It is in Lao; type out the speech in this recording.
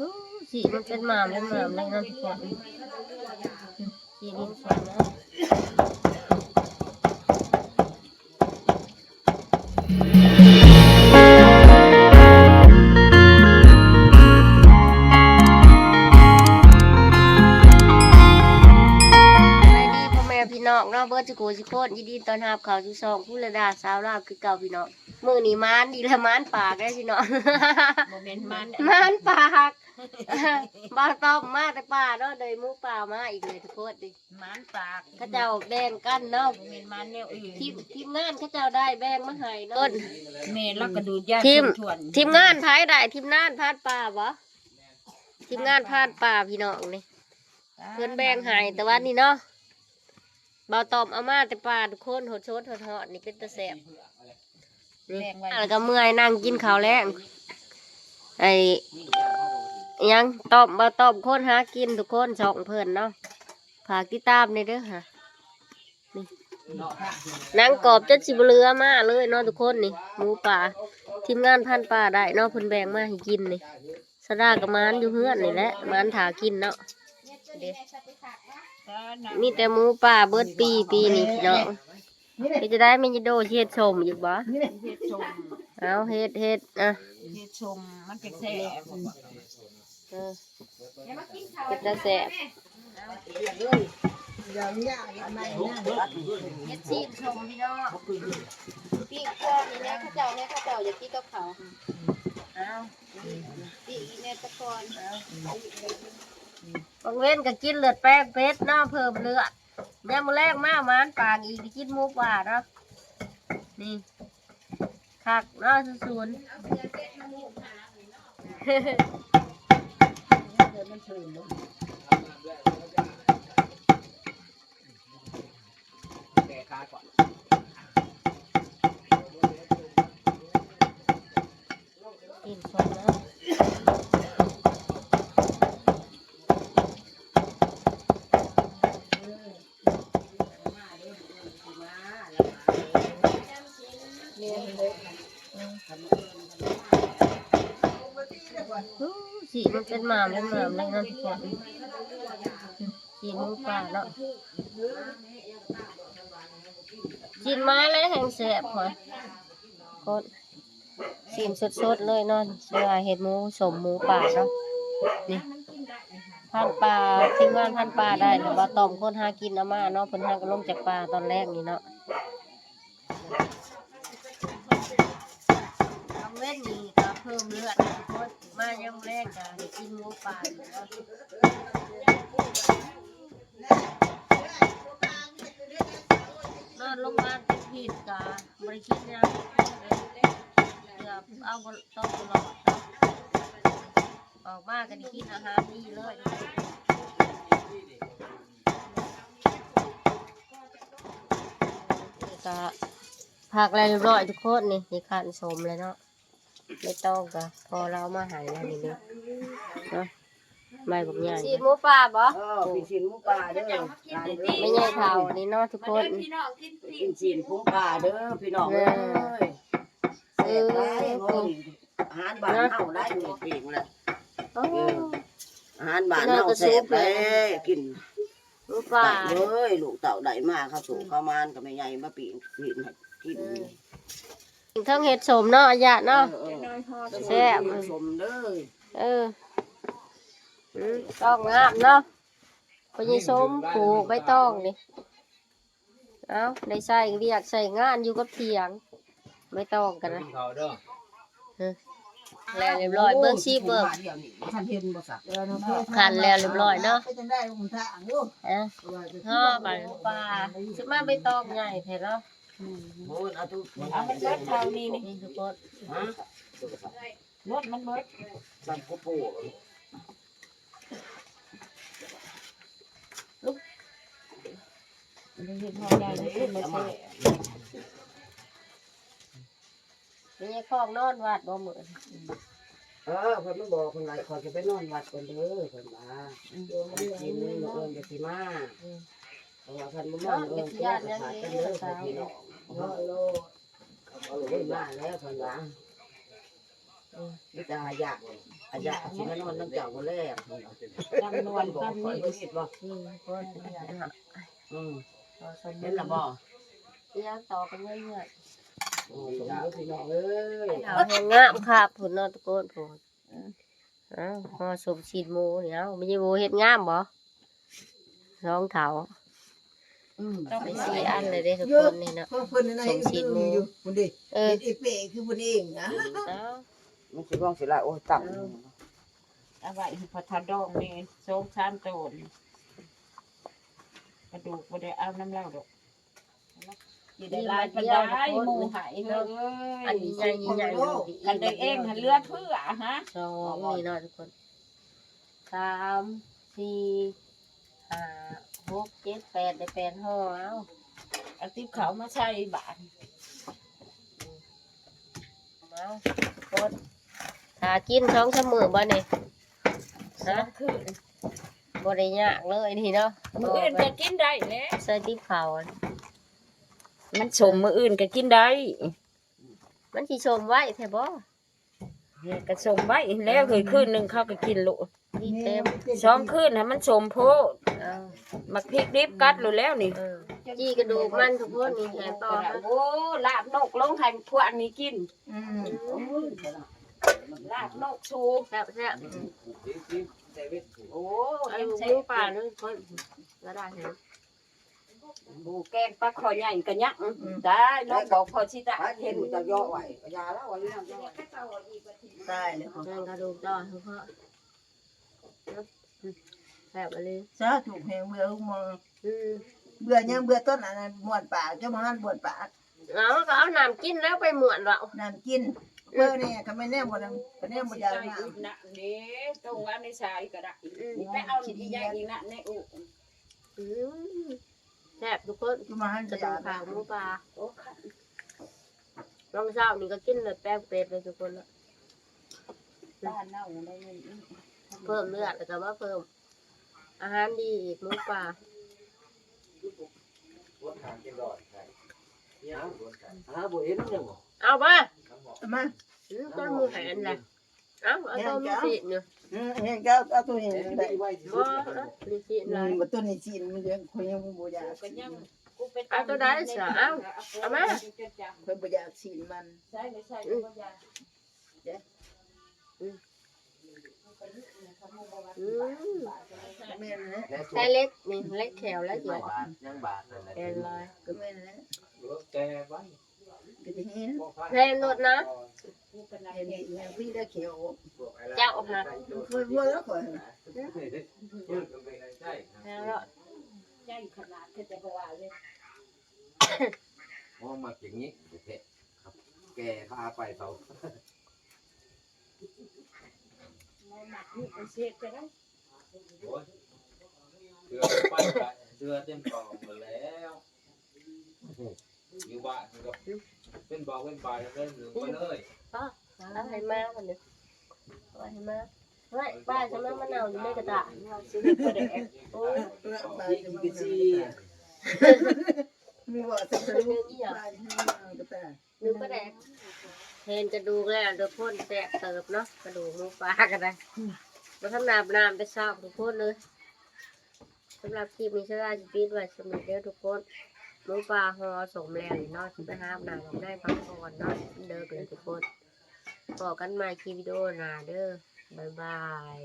ອູ້ ສີມັນເປັນໝາມເປັນໝາມເລີຍເນາະທຸກຄົນ ສີດິນສວຍເນາະ. ສະບາຍດີພໍ່ແມ່ພີ່ນ້ອງເນາະ ເບິດສູ່ຄູ່ສູ່ຄົນ ຍິນດີຕ້ອນຮັບເຂົ້າສູ່ຊ່ອງພູລະດາສາວລາວຄືເກົ່າພີ່ນ້ອງ. ມື້ນີ້ໝານອີກແລ້ວ ໝານປາກເດ້ພີ່ນ້ອງ ບໍ່ແມ່ນໝານ ໝານປາກ ບ່າວຕ້ອມມາແຕ່ປ່າເນາະ ໄດ້ໝູປ່າມາອີກເລີຍທຸກຄົນ. ໝານປາກ ເຂົາເຈົ້າແບ່ງກັນເນາະ ບໍ່ແມ່ນໝານແນວອື່ນ ທີມ ທີມງານເຂົາເຈົ້າໄດ້ແບ່ງມາໃຫ້ເນາະ. ແມ່ນ ລາວກະດູດຢາ ທີມ ຖ້ວນໆ ທີມງານໃຜໄດ້ ທີມງານພານປ່າບໍ່? ທີມງານພານປ່າພີ່ນ້ອງນີ້ ເພິ່ນແບ່ງໃຫ້ແຕ່ວ່ານີ້ເນາະ ບ່າວຕ້ອມເອົາມາແຕ່ປ່າທຸກຄົນ ສົດໆ ຮ້ອນໆ ນີ້ເປັນຕາແຊບ. ນີ້ ແບ່ງໄວ້ ແລ້ວກໍເມື່ອຍນັ່ງກິນເຂົ້າແລງ ໄອ້ຫຍັງ ຕ້ອມ ບ່າວຕ້ອມຄົນຫາກິນທຸກຄົນ ຊ່ອງເພິ່ນເນາະ ຝາກຕິດຕາມແດ່ເດີຫະ. ນີ້ ໜັງກອບຈົນຊິບໍ່ເຫຼືອມາເລີຍເນາະທຸກຄົນ. ນີ້ໝູປ່າ ທີມງານພານປ່າໄດ້ເນາະ ເພິ່ນແບ່ງມາໃຫ້ກິນນີ້. ສາວດາກໍໝານຢູ່ເຮືອນນີ້ແຫຼະ ໝານຖ້າກິນເນາະ. ເດ້ ມີແຕ່ໝູປ່າເບິດປີ ປີນີ້ພີ່ນ້ອງ. ເຮັດຈັ່ງໃດແມ່ຍາໂດ ຊິເຮັດສົ້ມອີກບໍ່? ເຮັດສົ້ມ ເອົາເຮັດ ເຮັດ ອ່ະ ເຮັດສົ້ມມັນຈັ່ງແຊບ. ເອີ ເຮັດແລ້ວແຊບ ເຮັດຊີ້ນສົ້ມພີ່ນ້ອງ ປີ້ງກ່ອນນີ້ແຫຼະ ເຂົາເຈົ້າແນ່ ເຂົາເຈົ້າຢາກກິນກັບເຂົ້າ. ເອົາ ປີ້ງອີກແນ່ຕະກ່ອນ ເອົາ ບາງເວັນກໍກິນເລືອດແປງເຜັດເນາະ ເພີ່ມເລືອດ. ຍາມມື້ແລງມາໝານປາກອີກ ໄດ້ກິນໝູປ່າເນາະ. ນີ້ຄັກເນາະ ສູນໆ ກິນສົດເລີຍ ອູ້ ສີມັນເປັນໝາມເປັນໝາມເລີຍເນາະທຸກຄົນ. ຊີ້ນໝູປ່າເນາະ ຊີ້ນໝາແລ້ວແຮ່ງແຊບ ຂ້ອຍ ຄົນ ຊີ້ນສົດໆເລີຍເນາະ ເວລາເຮັດໝູສົ້ມໝູປ່າເນາະ. ນີ້ ພານປ່າ ທີມງານພານປ່າໄດ້ ແລ້ວບ່າວຕ້ອມຄົນຫາກິນເອົາມາເນາະ ເພິ່ນຫາກໍລົງຈາກປ່າຕອນແລງນີ້ເນາະ. ກາງເວັນນີ້ກໍເພີ່ມເລືອດທຸກຄົນ ມາຍາມແລງກໍໄດ້ກິນໝູປ່າເນາະ. ນອນໂຮງບານເປັນພິດກໍບໍ່ໄດ້ກິນຫຍັງ ເກືອບເອົາບໍ່ ຕ້ອງບໍ່ລອດເນາະ. ອອກມາກໍໄດ້ກິນອາຫານດີເລີຍ ນີ້ກໍຜັກແລ້ວຮຽບຮ້ອຍທຸກຄົນ. ນີ້ ນີ້ຂັ້ນສົ້ມແລ້ວເນາະ ໃບຕອງກໍພໍ່ລາວເອົາມາໃຫ້ແລ້ວນີ້ເນາະ ໃບບັກໃຫຍ່. ຊີ້ນໝູປ່າບໍ່? ເອີ ປີ້ງຊີ້ນໝູປ່າເດີ ແມ່ໃຫຍ່ເຖົ້ານີ້ເນາະທຸກຄົນ ມາເດີພີ່ນ້ອງກິນຊີ້ນ ປີ້ງຊີ້ນໝູປ່າເດີພີ່ນ້ອງເອີຍ. ແຊບຫຼາຍ ເອີ ອາຫານບ້ານເຮົາໄດ໋ ນີ້ເອງລະ ເອີ ອາຫານບ້ານເຮົາແຊບເດ້ ກິນໝູປ່າເອີຍ. ລູກເຕົ້າໄດ້ມາ ເຂົາໂຊກເຂົາໝານ ກໍແມ່ໃຫຍ່ມາປີ້ງຊີ້ນໃຫ້ກິນ ເທິງເຮັດສົ້ມເນາະ ອາຍະເນາະ ເອີ ເອີ ແຊບ ສົ້ມເດີ ເອີ ອື ຕ້ອງງາມເນາະ ພໍ່ໃຫຍ່ສົມປູກໃບຕອງນີ້. ເອົ້າ ໄດ້ໃຊ້ວຽກໃຊ້ງານຢູ່ກັບຖຽງ ໃບຕອງກັນນະ ກິນເຂົ້າເດີ ເອີ ແລ້ວຮຽບຮ້ອຍ ເບິ່ງຊິເບິ່ງ ຄັນເຫັນບໍ່ຊະ ຄັນແລ້ວຮຽບຮ້ອຍເນາະ ເປັນຈັ່ງໃດ ເອີ ຮອບາດປາ ຊິມາໃບຕອງໃຫຍ່ແທ້ເນາະ. ອືມ ໂອ້ຍ ເອົາທຸກ ເອົາມັນເບິດເທົ່ານີ້ນີ້ ນີ້ທຸກຄົນ ຮະ ລົດມັນເບິດ ມັນກໍປູ ລູກ ມັນເຮັດຮອດໄດ້ ມັນຂຶ້ນມາແຊະ ມີຂອງນອນວັດບໍ່ມື້? ເອີ ເພິ່ນມາບອກເພິ່ນວ່າ ຂ້ອຍຈະໄປນອນວັດກ່ອນເດີ ເພິ່ນວ່າ ອືມ ກິນມື້ອື່ນກໍຊິມາ ອືມ ເພາະວ່າຄັນບໍ່ມາມື້ອື່ນ ເພິ່ນກໍຂາດກັນເດີ ພີ່ນ້ອງເນາະ ເພິ່ນມາແລ້ວ ເພິ່ນວ່າ ອືມ ມີແຕ່ຫາຢາກ ອາຍາຊິມານອນນຳເຈົ້າບໍ່ແລງ ຈຳນວນ ບໍ່ ຂ້ອຍບໍ່ເຮັດບໍ່ ອືມ ອືມ ເຫັນລະບໍ່ ຍາຕໍ່ກັນເລື້ອຍໆ ໂອ້ຍ ພີ່ນ້ອງເອີຍ ເອົາແຮງງາມຄັກພຸ້ນເນາະທຸກຄົນ ພຸ້ນ ເອີ ເອົ້າ ຫໍ່ສົມຊີ້ນໝູນີ້ ເອົ້າ ແມ່ໃຫຍ່ໂບເຮັດງາມບໍ່? ສອງເຖົ້າ ອືມ ໄດ້ສີ່ອັນເລີຍເດ້ທຸກຄົນນີ້ເນາະ ຂອງເພິ່ນນັ້ນນະ ສົມຊີ້ນໝູ ເຮັດຄືເພິ່ນເອງຢູ່ພຸ້ນເດ້ ເອີ ເຮັດເອເປ້ຄືເພິ່ນເອງນະ ເອົ້າ ມັນຊິວ່າງຊິຫຼາຍ ໂອ້ຍ ຕຳ ເອີ ເອົາໄວ້ໃຫ້ພໍ່ເຖົ້າດອງແດ່ສອງສາມໂຕນີ້ ກະດູກບໍ່ໄດ້ເອົານຳລາວດອກ ຊິໄດ້ຫຼາຍປານໃດ ໝູ່ໃຫ້ເຮີ້ຍ ອັນໃຫຍ່ໆ ຄັນໄດ້ເອງຫັ້ນເຫຼືອເຟືອຮະ ສອງນີ້ເນາະທຸກຄົນ ສາມ ສີ່ ຫ້າ ຫົກ ເຈັດ ແປດ ໄດ້ແປດຫໍ່ ເອົາ ເອົາຕິບເຂົ້າມາໃສ່ບາດ ເອົາ ກົດ ຖ້າກິນສອງສາມມື້ບໍ່ນີ້ ສອງຄືນ ບໍ່ໄດ້ຍາກເລີຍນີ້ເນາະ ມື້ອື່ນກະກິນໄດ້ແຫຼະ ໃສ່ຕິບເຂົ້າ ມັນສົ້ມ ມື້ອື່ນກະກິນໄດ້ ມັນຊິສົ້ມໄວແທ້ບໍ່? ກະສົ້ມໄວ້ແລ້ວ ຄືນໜຶ່ງເຂົາກະກິນໂລດ ນີ້ເຕັມ ສອງຄືນຫັ້ນມັນສົ້ມໂພດ ເອີ ໝາກພິກດິບກັດໂລດແລ້ວນີ້ ເອີ ຈີ່ກະດູກມັນທຸກຄົນນີ້ ແຖມຕໍ່ ໂອ້ ລາບນົກລົງໃຫ້ພວກອັນນີ້ກິນ ອືມ ອືມ ລາບນົກຊູແຊບໆ ໂອ້ ເອົາໝູປ່າເລີຍ ລະໄດ້ແຮງ ໂອ້ ແກງປາຄໍ່ໃຫຍ່ກະຍັງ ອືມ ໄດ້ ນ້ອງບອກພໍ່ຊິຕາ ເຫັນເຈົ້າເຍາະໄວ້ ກະຢ່າລະ ວ່າເລື່ອງເຈົ້າ ຕາຍແລ້ວ ແກງກະດູກຕໍ່ ແຊບອີ່ຫຼີ ສາທຸ ແຮງເບື່ອ ໝໍ ອືມ ເບື່ອຫຍັງ ເບື່ອຕົ້ນອັນນັ້ນ ບ້ວນປາ ເຈົ້າມາຫັ້ນບ້ວນປາ ເອົາ ກະເອົານ້ຳກິນແລ້ວໄປບ້ວນເວົ້າ ນ້ຳກິນ ເບິ່ງນີ້ ກະແມ່ນແນວບໍ່ ກະແນວບໍ່ຢາກນ້ຳ ເດ້ ຕ້ອງວ່າໃນຊາຍກະໄດ້ ອືມ ໄປເອົາຂີ້ເຫຍື້ອອີກນະ ໃນອຸ ອືມ ແຊບທຸກຄົນ ຄືມາຫັ້ນ ກະດູກຂາວໝູປ່າ ໂອ້ ຕອນເຊົ້ານີ້ກະກິນແບບແປງເປັດເລີຍທຸກຄົນເນາະ ເພີ່ມເລືອດ ແລ້ວກະມາເພີ່ມອາຫານດີອີກ ໝູປ່າ ຫາບໍ່ເຫັນຫຍັງ ເອົາມາ ເອົາມາ ອືມ ຕົ້ນໝູແຫນນະ ເອົາ ເອົາໂຕມີຊີ້ນຢູ່ ອືມ ເຫັນເຈົ້າເອົາໂຕນີ້ໄດ້ ບໍ່ ມີຊີ້ນຫຼາຍ ອືມ ໂຕນີ້ຊີ້ນມັນຍັງ ຂ້ອຍຍັງບໍ່ຢາກ ເອົາໂຕໃດຊະ ເອົາ ເອົາມາ ຂ້ອຍບໍ່ຢາກຊີ້ນມັນ ອືມ ອືມ ອືມ ແມ່ນແຫຼະ ໃສ່ເຫຼັກນີ້ ເຫຼັກແຂ້ວແລ້ວ ຍັງບາດ ຍັງບາດ ແມ່ນຫຼາຍ ກະແມ່ນແຫຼະ ແຕ່ໄວ້ ແພງໂລດນະ ເຈົ້າຫາ ເຄີຍຫົວແລ້ວຂ້ອຍ ແພງໂລດ ໃຫຍ່ຂະໜາດ ຄືຈະບໍ່ວ່າເລີຍ ໂອ້ ມັກຢ່າງນີ້ແທ້ ແກ່ພາໄປເຂົາ ບໍ່ມັກນີ້ ເຮັດຈັ່ງໃດ ໂອ້ຍ ເທື່ອໄປກະເທື່ອເຕັມປອງໝົດແລ້ວ ຢູ່ບ້ານນີ້ກະເປັນບອກເປັນບາຍເລີຍ ໄປເລີຍ ເອົາໃຫ້ມາບັດນີ້ ເອົາໃຫ້ມາ ເຮີ້ຍ ປາຊະມາ ມາເນົ່າຢູ່ໃນກະຕາ ໂອ້ຍ ມີບໍ່ ປາຊະມາເນົ່າໃນກະຕາ ໜຶ້ງປາແດກ ເຫັນກະດູກແລ້ວທຸກຄົນ ແຊບເຕີບເນາະ ກະດູກໝູປ່າກະໄດ້ ບໍ່ທັນອາບນ້ຳແຕ່ເຊົ້າທຸກຄົນເອີຍ ສຳລັບຄລິບນີ້ ສາວດາຊິປິດໄວ້ສ່ຳນີ້ເດີທຸກຄົນ ໝູປ່າຫໍ່ສົມແລ້ວນີ້ເນາະ ຊິໄປຫາອາບນ້ຳອາບໃນພັກຜ່ອນເນາະ ເດິກແລ້ວທຸກຄົນ ພໍ້ກັນໃໝ່ຄລິບວິດີໂອໜ້າເດີ ບາຍບາຍ.